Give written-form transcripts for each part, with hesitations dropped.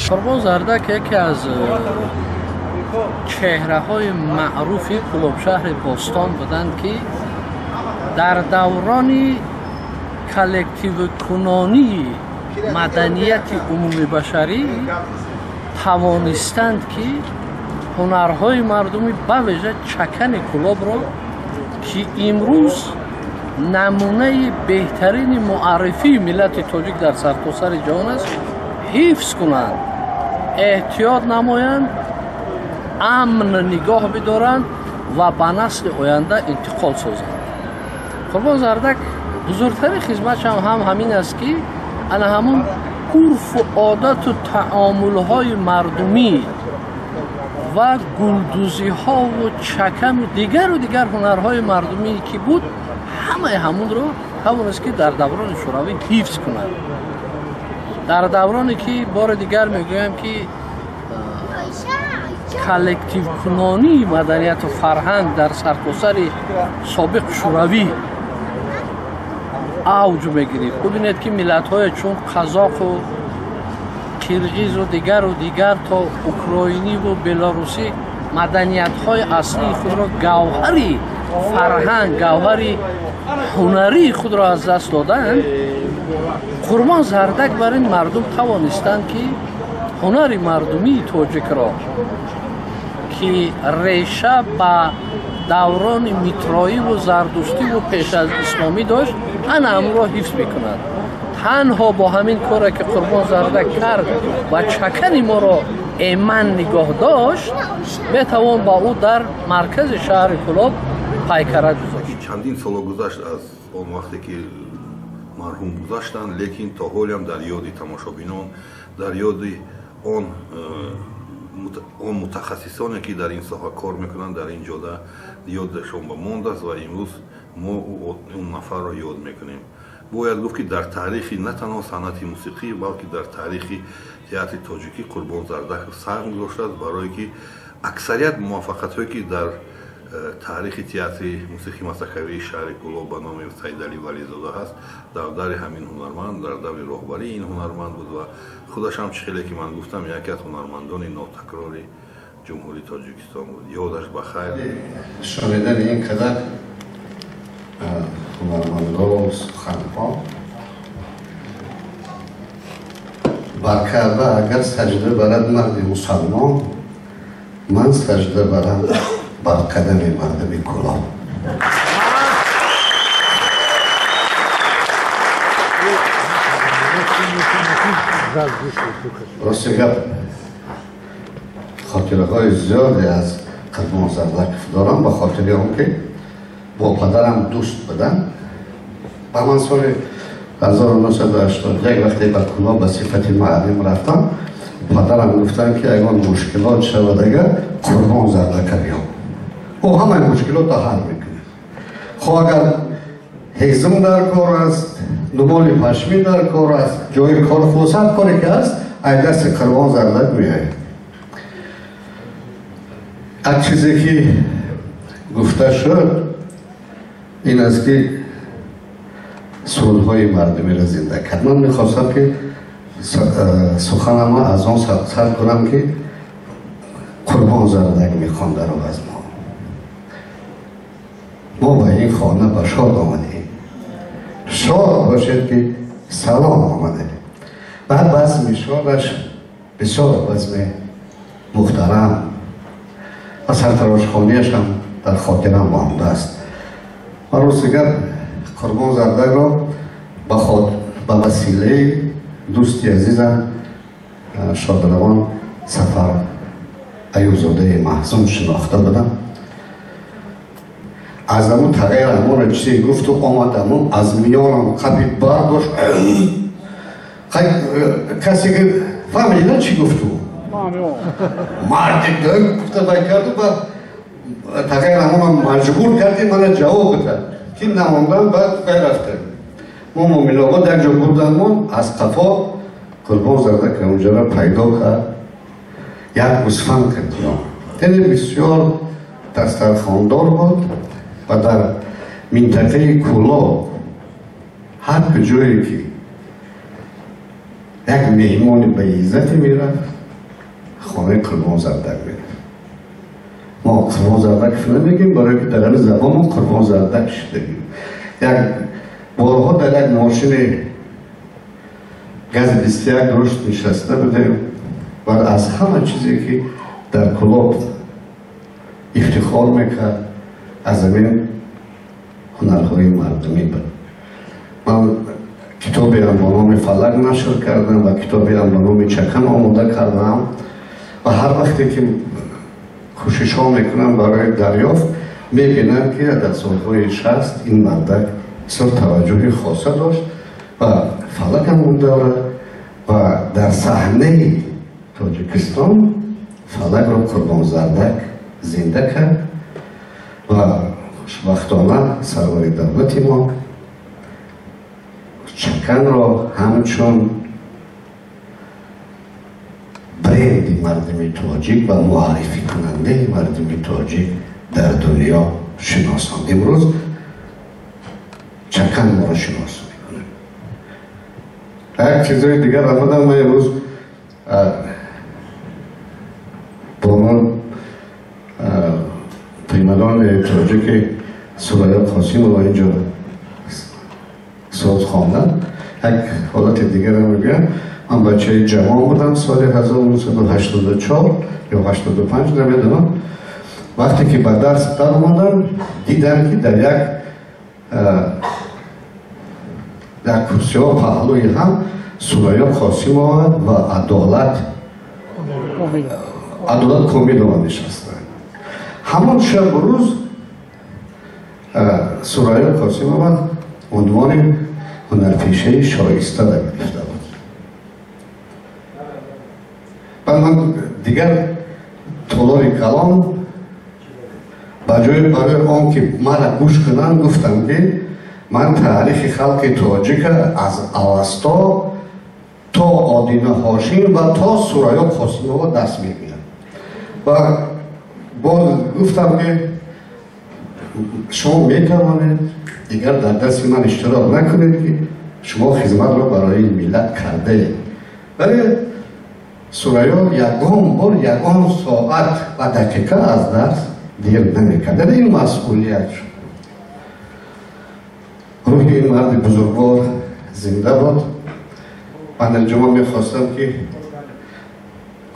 Қурбон Зардак яке аз чеҳраҳои маъруфи Кӯлобшаҳри бостон буданд, ки дар даврони коллективкунонии маданияти умумибашарӣ тавонистанд, ки ҳунарҳои мардумӣ, бавижа чакани Кӯлобро, ки имрӯз намунаи беҳтарини муаррифии миллати тоҷик дар сартосари ҷаҳон аст, ҳифз кунанд, эҳтиёт намоянд, амн нигоҳ бидоранд ва ба насли оянда интиқол созанд. Қурбон Зардак бузургтарин хизматшам ҳам ҳамин аст, ки ана ҳамун урфу одату таомулҳои мардумӣ ва гулдӯзиҳову чакану дигару дигар ҳунарҳои мардумӣ ки буд, ҳамаи ҳамунро тавонист, ки дар даврони шӯравӣ ҳифз кунад. Дар давроне ки бори дигар мегӯям, ки коллективкунонии маданияту фарҳанг дар сартосари собиқ шӯравӣ авҷ мегирифт. Бубинед, ки миллатҳое чун қазоқу қирғизу дигару дигар то украиниву белорусӣ маданиятҳои аслии худро, гавҳари фарҳанг, гавҳари ҳунарии худро аз даст доданд. Қурбон Зардак бар ин мардум тавонистанд, ки ҳунари мардумии тоҷикро, ки реша ба даврони митроиву зардуштиву пеш аз исломӣ дошт, ана ҳамонро ҳифз мекунад. Танҳо бо ҳамин коре ки Қурбон Зардак кард ва чакани моро эман нигоҳ дошт, метавон ба ӯ дар маркази шаҳри Кӯлоб пайкара гузошт. Чандин соло гузашт аз он вақте ки марҳум гузаштанд, лекин то ҳолиам дар ёди тамошобинон, дар ёди он мутахассисоне ки дар ин соҳа кор мекунанд, дар ин ҷода ёдашон ба мондааст ва имрӯз мо он нафарро ёд мекунем. Бояд гуфт, ки дар таърихи на танҳо санъати мусиқӣ, балки дар таърихи театри тоҷикӣ Қурбон Зардак саҳм гузоштааст, барое ки аксарият муваффақиятҳое ки дар таърихи театри мусиқии масхаравии шаҳри Кӯлоб ба номи Саидалӣ Вализода ҳаст, дар даври ҳамин ҳунарманд, дар даври роҳбарии ин ҳунарманд буд ва худаш ҳам, чӣ хеле ки ман гуфтам, яке аз ҳунармандони нотакрори Ҷумҳурии Тоҷикистон буд. Ёдаш ба хайр. Шунидани ин қадар ҳунармандо суханҳо бар Каъба агар саҷда барад марди мусалмон, ман саҷда барам бар қадами мардуми Кӯлоб. Рости гап, хотираҳои зиёде аз Қурбон Зардаков дорам, ба хотири он ки бо падарам дӯст будам. Ба ман соли 1981 вақте ба Кӯлоб ба сифати муаллим рафтам, падарам гуфтанд, ки ягон мушкилот шавад агар, Қурбон Зардака биё, ӯ ҳамаи мушкилотро ҳал мекунад. Хо агар ҳезум дар кор аст, думоли пашмӣ дар кор аст, ҷои кор, хулоса коре ки ҳаст, ай дасти Қурбон Зардак меояд. Як чизе ки гуфта шуд ин аст, ки сурудҳои мардумиро зинда кард. Ман мехостам, ки суханамро аз он сар кунам, ки Қурбон Зардак мехонд дар аз мо. Мо ба ин хона ба шод омадем, шод бошед, ки салом омадем. Баъд базми шодаш бисёр базми мухтарам ва сартарошхонияш ҳам дар хотирам мондааст. Ва рости гап, Қурбон Зардакро ба василаи дӯсти азизам шодравон Сафар Аюбзодаи Маҳзун шинохта будам. Аз ҳамун тағйир ҳамонро чизе гуфту омад, ҳамун аз миёнам қапи бардошт. Касе ки фаҳмида чӣ гуфту, марди гуфта вай карду, ба тағйир ҳамонам маҷбур карди мана ҷавоб бидад, ки намондан. Баъд вай рафтем, мо Муъминобод як ҷо бурданмон, аз қафо Қурбон Зардак онҷоро пайдо кард, як гӯсфанд кард. Яъне бисёр дастархондор буд ва дар минтақаи Кӯлоб ҳар куҷое ки як меҳмони ба иззате мерафт. хонаи Қурбон Зардак мерафт. Мо Қурбон Зардак намегем, барои ки дар ҳамин забонмон Қурбон Зардак шудагим. Як борҳо дар як мошини газ 21 рушд нишаста будем ва аз ҳама чизе ки дар Кӯлоб ифтихор мекард, аз ҳамин ҳунарҳои мардумӣ буд. Ман китобеам бо номи Фалак нашр кардам ва китобеам бо номи Чакан омода кардам ва ҳар вақте ки кӯшишҳо мекунам барои дарёфт, мебинам ки дар солҳои 60 ин мардак бисёр таваҷҷӯҳи хоса дошт ва Фалакам он давра ва дар саҳнаи Тоҷикистон Фалакро Қурбон Зардак зинда кард ва хушбахтона сарвари давлати мо Чаканро ҳамчун бренди мардуми тоҷик ва муаррификунандаи мардуми тоҷик дар дунё шиносонд. Имрӯз Чакан моро шинос мекунад. Як чизои дигар омадам, ман имрӯз бо ман примадони тоҷики Сурайё Қосимова инҷо соз хондам. Як ҳолати дигарам мегӯям. Ман бачаи ҷавон будам соли 1984 ё 85, намедонам. Вақте ки ба дарс даромадам, дидам ки дар як курсиҳо паҳлӯи ҳам Сурайё Қосимова ва Адолат Комилова нишастанд. Ҳамон шабу рӯз Сурайё Қосимова унвони ҳунарпешаи шоиста гирифта буд. Баъд ман дигар толори калон ба ҷои барои он ки мара гӯш кунанд, гуфтам ки ман таърихи халқи тоҷика аз Авасто то Одина Ҳошим ва то Сурайё Қосимова даст мегирам. Ва боз гуфтам ки шумо метавонед дигар дар дарси ман иштирок накунед, ки шумо хизматро барои миллат кардаед. Вале Сурайё ягон бор ягон соат ва дақиқа аз дарс дер намекард. Яъне ин масъулият шуд. Рӯҳи ин марди бузургвор зинда буд. Ман дар мехостам ки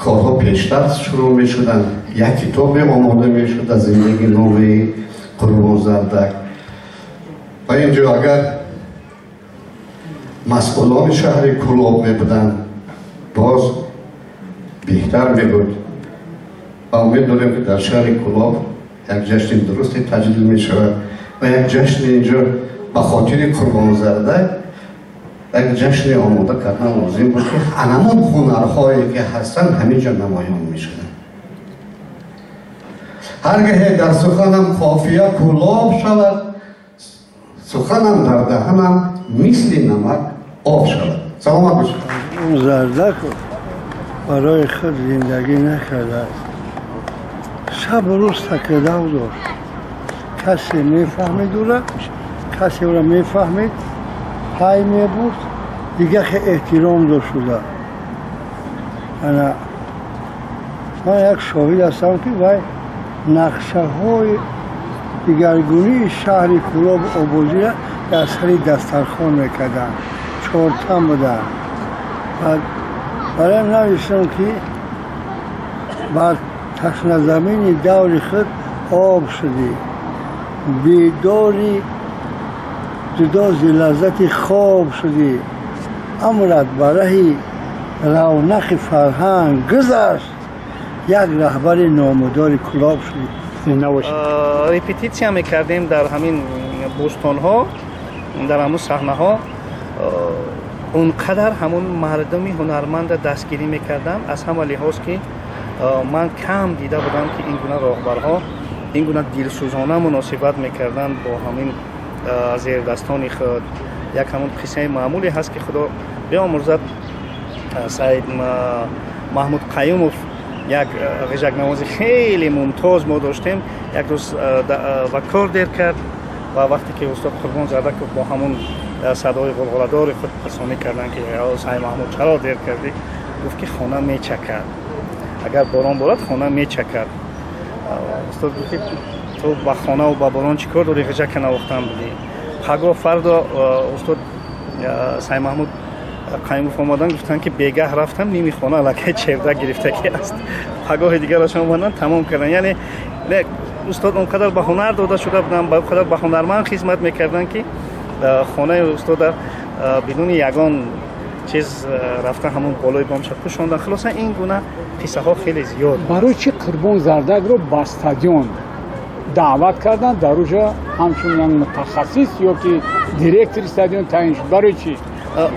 корҳо пештар шурӯъ мешуданд, як китобе омода мешуд аз зиндагии номаи Қурбон Зардак. Ва инҷо агар масъулони шаҳри Кӯлоб мебуданд, боз беҳтар мебуд. Ва умед дорем ки дар шаҳри Кӯлоб як ҷашни дурусте таҷлил мешавад ва як ҷашни инҷо ба хотири Қурбон Зардак як ҷашне омода кардан лозим буд, ки анамон ҳунарҳое ки ҳастанд ҳаминҷо намоён мешуданд. Ҳаргаҳе дар суханам қофия кӯлоб шавад, суханам дар даҳанам мисли намак об шавад. Саломат бошед. Зардак барои худ зиндагӣ накардааст. Шабу рӯз такрдав дошт. Касе мефаҳмид ӯра, касе ӯра мефаҳмид, пай мебурд, дигар хе эҳтиром дошт шуда. Ана ман як шоҳид ҳастам, ки вай нақшаҳои дигаргунии шаҳри Кӯлоб обозиро дар сари дастархон мекарданд, чортан буданд. Бароям навиштам, ки бар ташназамини даври худ об шудӣ, бедори ҷудо зи лаззати хоб шудӣ, амрат ба раҳи равнақи фарҳанг гузашт, як раҳбари номудори Кӯлоб шудӣ. Репетитсия мекардем дар ҳамин бӯстонҳо, дар ҳамун саҳнаҳо. Он қадар ҳамун мардуми ҳунарманда дастгирӣ мекарданд, аз ҳама лиҳоз ки ман кам дида будам, ки ин гуна роҳбарҳо ин гуна дилсӯзона муносибат мекарданд бо ҳамин зердастони худ. Як ҳамун қиссаи маъмуле ҳаст, ки Худо биомӯрзад, Саид Маҳмуд Қаюмов, як ғижакнавози хеле мумтоз мо доштем, як рӯз ба кор дер кард ва вақте ки устод Қурбон Зардаков бо ҳамун садои ғулғуладори худ пурсонӣ карданд, ки Саид Маҳмуд чаро дер кардӣ, гуфт ки хона мечакад. Агар борон борад, хона мечакад. Устод гуфт, ки ту ба хонаву ба борон чӣ кор дорӣ, ғиҷака навохтан будӣ. Пагоҳ фардо устод Саймаҳмуд Қаймов омадан, гуфтанд, ки бегаҳ рафтам, ними хона аллакай чердак гирифтагӣ аст. Пагоҳи дигарашон омадан, тамом кардан. Яъне устод он қадар ба ҳунар дода шуда буданд, ба он қадар ба ҳунарманд хизмат мекарданд, ки хонаи устода бидуни ягон чиз рафта, ҳамон болои бомша пӯшондан. Хулоса, ин гуна қиссаҳо хеле зиёд. Барои чӣ Қурбон Зардакро ба стадион даъват карданд, дар уҷа ҳамчун як мутахассис ё ки директори стадион таъин шуд? Барои чӣ?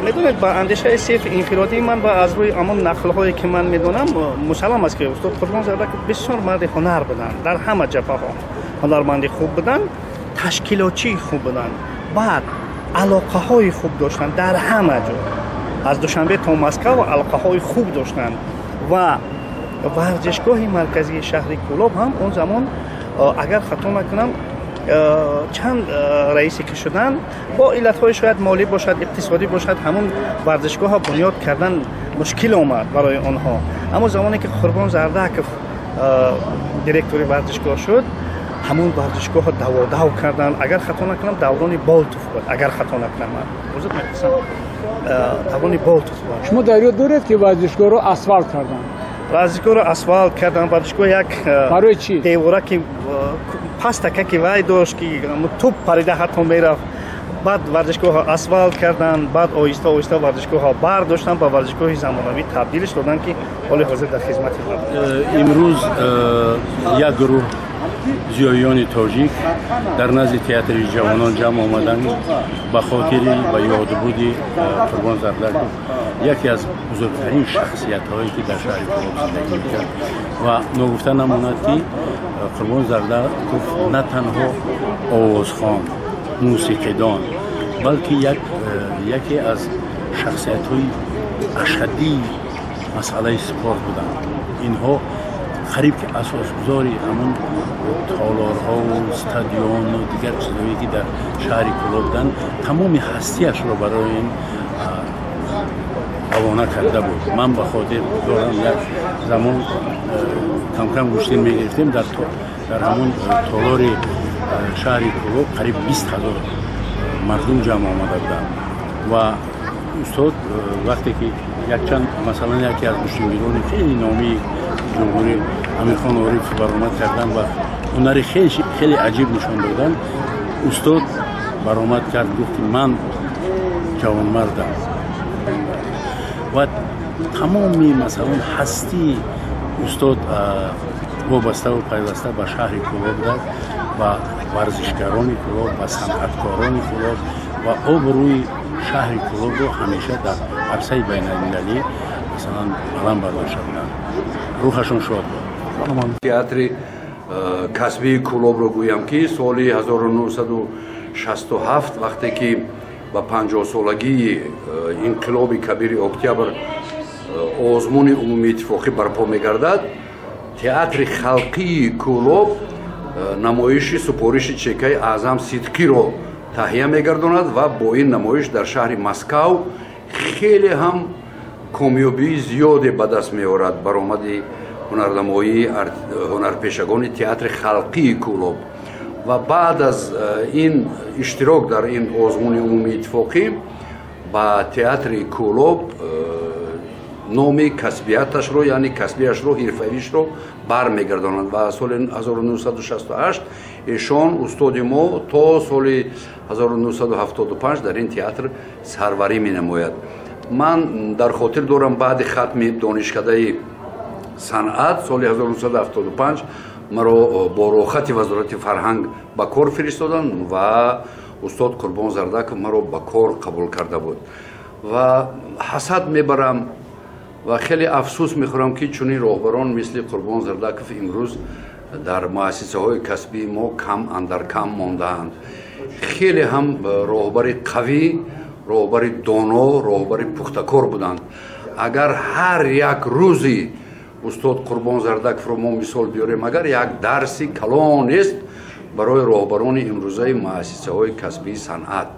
Медонед, ба андешаи сирф инфиродии ман ва аз рӯи ҳамон нақлҳое, ки ман медонам, мусаллам аст, ки устод Қурбон Зардак бисёр марди ҳунар буданд, дар ҳама ҷабҳаҳо ҳунарманди хуб буданд, ташкилотчии хуб буданд, баъд алоқаҳои хуб доштанд дар ҳама ҷо, аз Душанбе то Москав алоқаҳои хуб доштанд. Ва варзишгоҳи марказии шаҳри Кӯлоб ҳам он замон, агар хато накунам, чанд раисе ки шуданд, бо иллатҳои шояд молӣ бошад, иқтисодӣ бошад, ҳамун варзишгоҳро бунёд кардан мушкил омад барои онҳо. Аммо замоне ки Қурбон Зардаков директори варзишгоҳ шуд, ҳамун варзишгоҳро даводав карданд. Агар хато накунам, даврони Болтов буд, агар хато накунам, ман узр мепурсам, даврони Болтов буд. Шумо дар ёд доред, ки варзишгоҳро асфалт карданд? Варзишгоҳро асфалт карданд. Варзишгоҳ як Барои чӣ? Девора ки пастака ки вай дошт, ки туп парида ҳатто мерафт. Баъд варзишгоҳро асфалт карданд, баъд оҳиста оҳиста варзишгоҳро бардоштанд, ба варзишгоҳи замонавӣ табдилш доданд, ки ҳоли ҳозир дар хизмати мардум. Имрӯз як гурӯҳ зиёиёни тоҷик дар назди театри ҷавонон ҷамъ омаданд ба хотири ба ёдбуди Қурбон Зардаков, яке аз бузургтарин шахсиятҳое, ки дар шаҳри Кӯлоб зиндагӣ мекард. Ва ногуфта намонад, ки Қурбон Зардаков на танҳо овозхон, мусиқидон, балки яке аз шахсиятҳои ашаддии масъалаи спорт буданд. Инҳо қариб ки асосгузори ҳамун толорҳову стадиону дигар чизҳое, ки дар шаҳри Кӯлоб буданд, тамоми ҳастиашро барои ин равона карда буд. Ман ба хотир дорам, як замон камкам гӯштин мегирифтем, дар ҳамон толори шаҳри Кӯлоб қариб 20 000 мардум ҷамъ омада буданд. Ва устод вақте ки якчанд, масалан, яке аз гӯштингирони хеле номии ҷумҳурӣ, Амирхон Ориф, баромад карданд ва ҳунари хеле аҷиб нишон доданд, устод баромад кард, гуфт, ки ман ҷавонмардам. Ва тамоми, масалан, ҳастии устод вобаставу пайваста ба шаҳри Кӯлоб буд, ба варзишгарони Кӯлоб, ба санъаткорони Кӯлоб, ва обрӯи шаҳри Кӯлобро ҳамеша дар арсаи байналмилалӣ, масалан, баланд бардошта буданд. Рӯҳашон шод буд. Театри касбии Кӯлобро гӯям, ки соли 1967, вақте ки ба 50-солагии инқилоби кабири Октябр озмуни умумииттифоқӣ барпо мегардад, театри халқии Кӯлоб намоиши «Супориши чекаи Аъзам Сидқиро» таҳия мегардонад ва бо ин намоиш дар шаҳри Москав хеле ҳам комёбии зиёде ба даст меорад. Баромади ҳунарнамоии ҳунарпешагони театри халқии Кӯлоб ва баъд аз ин иштирок дар ин озмуни умумииттифоқӣ ба театри Кӯлоб номи касбияташро, яъне касбиашро, ҳирфавишро бармегардонад ва соли 1968 эшон, устоди мо, то соли 1975 дар ин театр сарварӣ менамояд. Ман дар хотир дорам, баъди хатми донишкадаи санъат соли 1975 маро бо роҳхати Вазорати фарҳанг ба кор фиристоданд ва устод Қурбон Зардаков маро ба кор қабул карда буд. Ва ҳасад мебарам ва хеле афсӯс мехӯрам, ки чунин роҳбарон мисли Қурбон Зардаков имрӯз дар муассисаҳои касбии мо кам андар кам мондаанд. Хеле ҳам роҳбари қавӣ, роҳбари доно, роҳбари пухтакор буданд. Агар ҳар як рӯзи устод Қурбон Зардаковро мо мисол биёрем, агар як дарси калон нест барои роҳбарони имрӯзаи муассисаҳои касбии санъат.